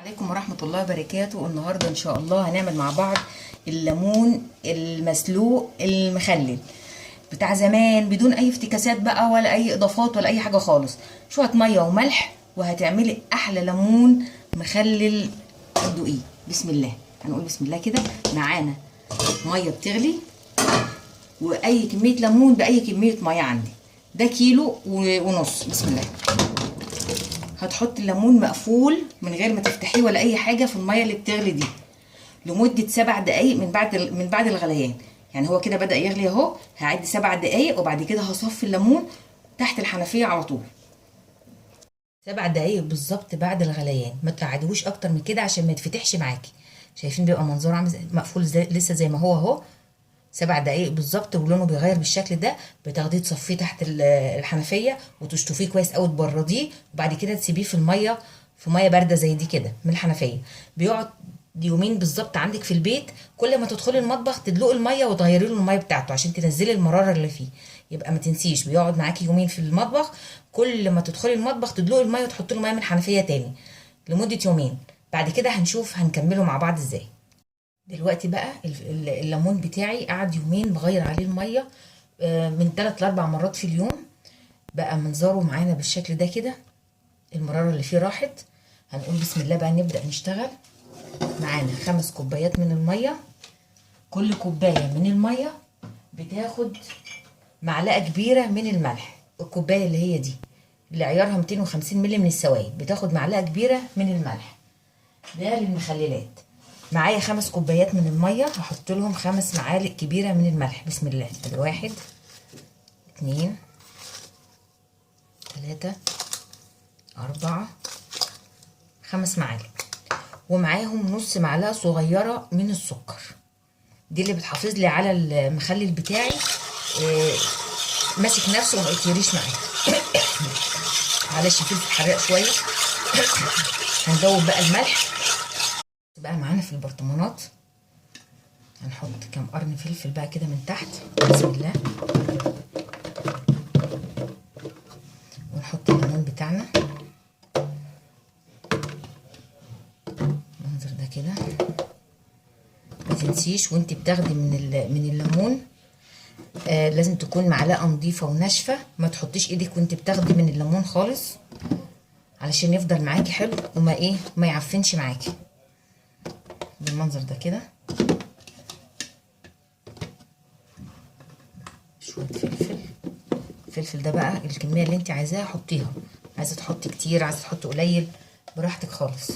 عليكم ورحمة الله وبركاته. النهاردة إن شاء الله هنعمل مع بعض الليمون المسلوق المخلل بتاع زمان، بدون أي افتكاسات بقى ولا أي إضافات ولا أي حاجة خالص. شوية مية وملح وهتعملي أحلى ليمون مخلل تدوقيه. بسم الله، هنقول بسم الله كده. معانا مية بتغلي، وأي كمية ليمون بأي كمية مية عندي. ده كيلو ونص. بسم الله. هتحط الليمون مقفول من غير ما تفتحيه ولا اي حاجة في المية اللي بتغلي دي لمدة 7 دقايق من بعد الغليان. يعني هو كده بدا يغلي اهو، هعد 7 دقايق وبعد كده هصفي الليمون تحت الحنفية على طول. 7 دقايق بالظبط بعد الغليان، ما تقعدوش اكتر من كده عشان ما يتفتحش معاكي. شايفين بيبقى منظره عامل مقفول زي لسه زي ما هو اهو. 7 دقايق بالظبط ولونه بيغير بالشكل ده. بتاخديه تصفية تحت الحنفية وتشطفيه كويس قوي، تبرديه، وبعد كده تسيبيه في المية، في مية باردة زي دي كده من الحنفية. بيقعد يومين بالظبط عندك في البيت. كل ما تدخلي المطبخ تدلقي المية وتغيري له المية بتاعته عشان تنزلي المرارة اللي فيه. يبقى ما تنسيش، بيقعد معاكي يومين في المطبخ. كل ما تدخلي المطبخ تدلقي المية وتحطي له مية من الحنفية تاني لمدة يومين. بعد كده هنشوف هنكمله مع بعض ازاي. دلوقتي بقى الليمون بتاعي قعد يومين بغير عليه المية من 3 ل 4 مرات في اليوم. بقى منظره معانا بالشكل ده كده، المرارة اللي فيه راحت. هنقول بسم الله بقى نبدأ نشتغل. معانا 5 كوبايات من المية. كل كوباية من المية بتاخد معلقة كبيرة من الملح. الكوباية اللي هي دي اللي عيارها 250 مللي من السوائل بتاخد معلقة كبيرة من الملح. ده للمخللات. معايا 5 كوبايات من المية، هحط لهم 5 معالق كبيرة من الملح. بسم الله. ادي 1 2 3 4 5 معالق، ومعاهم نص معلقة صغيرة من السكر. دي اللي بتحافظ لي على المخلل بتاعي ماسك نفسه وما يتهريش معايا. معلش فلفل حراق شوية. هندوب بقى الملح بقى معانا في البرطمانات. هنحط كام قرن فلفل بقى كده من تحت. بسم الله. ونحط الليمون بتاعنا المنظر ده كده. ما تنسيش وانت بتاخدي من الليمون لازم تكون معلقه نظيفة وناشفه. ما تحطيش ايدك وانت بتاخدي من الليمون خالص علشان يفضل معاكي حلو وما ايه ما يعفنش معاكي بالمنظر ده كده. شوية فلفل. الفلفل ده بقى الكمية اللي انت عايزاها حطيها، عايزه تحطي كتير عايزه تحطي قليل براحتك خالص.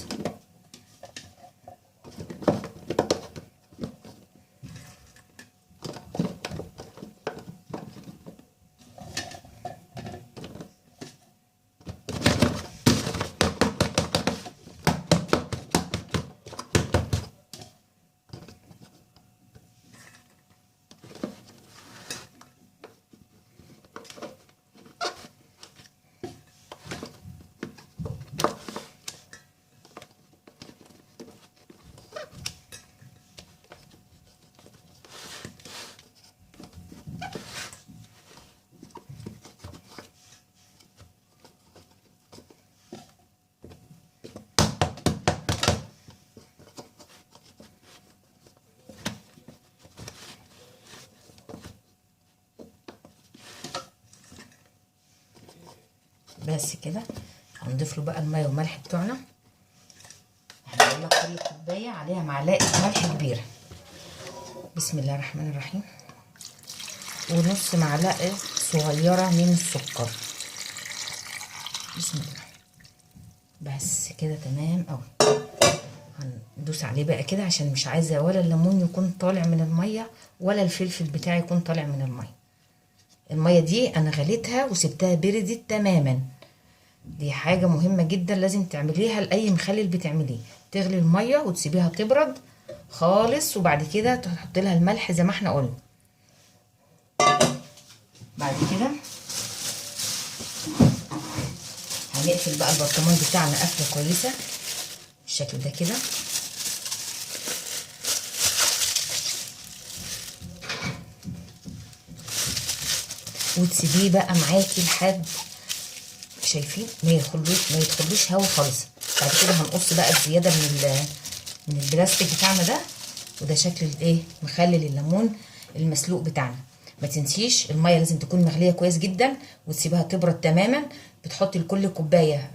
بس كده هنضيف له بقى المية والملح بتوعنا. هنقول لك كل كوباية عليها معلقه ملح كبيرة. بسم الله الرحمن الرحيم. ونص معلقه صغيرة من السكر. بسم الله. بس كده تمام قوي. هندوس عليه بقى كده عشان مش عايزه ولا الليمون يكون طالع من المية ولا الفلفل بتاعي يكون طالع من المية. المية دي انا غليتها وسبتها بردت تماما. دي حاجة مهمة جدا لازم تعمليها لأي مخلل بتعمليه. تغلي المية وتسيبيها تبرد خالص وبعد كده تحط لها الملح زي ما احنا قلنا. بعد كده هنقفل بقى البرطمان بتاعنا قفلة كويسة بالشكل ده كده. وتسيبيه بقى معاكي لحد شايفين ما يدخلوش هوا خالص. بعد كده هنقص بقى الزيادة من البلاستيك بتاعنا ده. وده شكل الايه مخلل الليمون المسلوق بتاعنا. ما تنسيش المية لازم تكون مغليه كويس جدا وتسيبها تبرد تماما. بتحطي لكل كوباية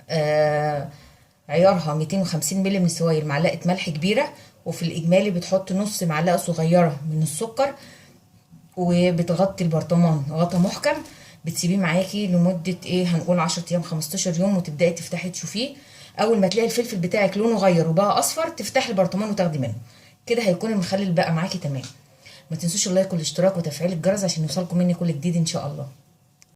عيارها 250 مللي من السوائل معلقه ملح كبيرة، وفي الاجمالي بتحط نص معلقه صغيرة من السكر، وبتغطي البرطمان غطا محكم. بتسيبيه معاكي لمدة ايه، هنقول 10 ايام 15 يوم، وتبداي تفتحي تشوفيه. اول ما تلاقي الفلفل بتاعك لونه غير وبقى اصفر، تفتحي البرطمان وتاخدي منه. كده هيكون المخلل بقى معاكي تمام. ما تنسوش اللايك والاشتراك وتفعيل الجرس عشان يوصلكم مني كل جديد ان شاء الله.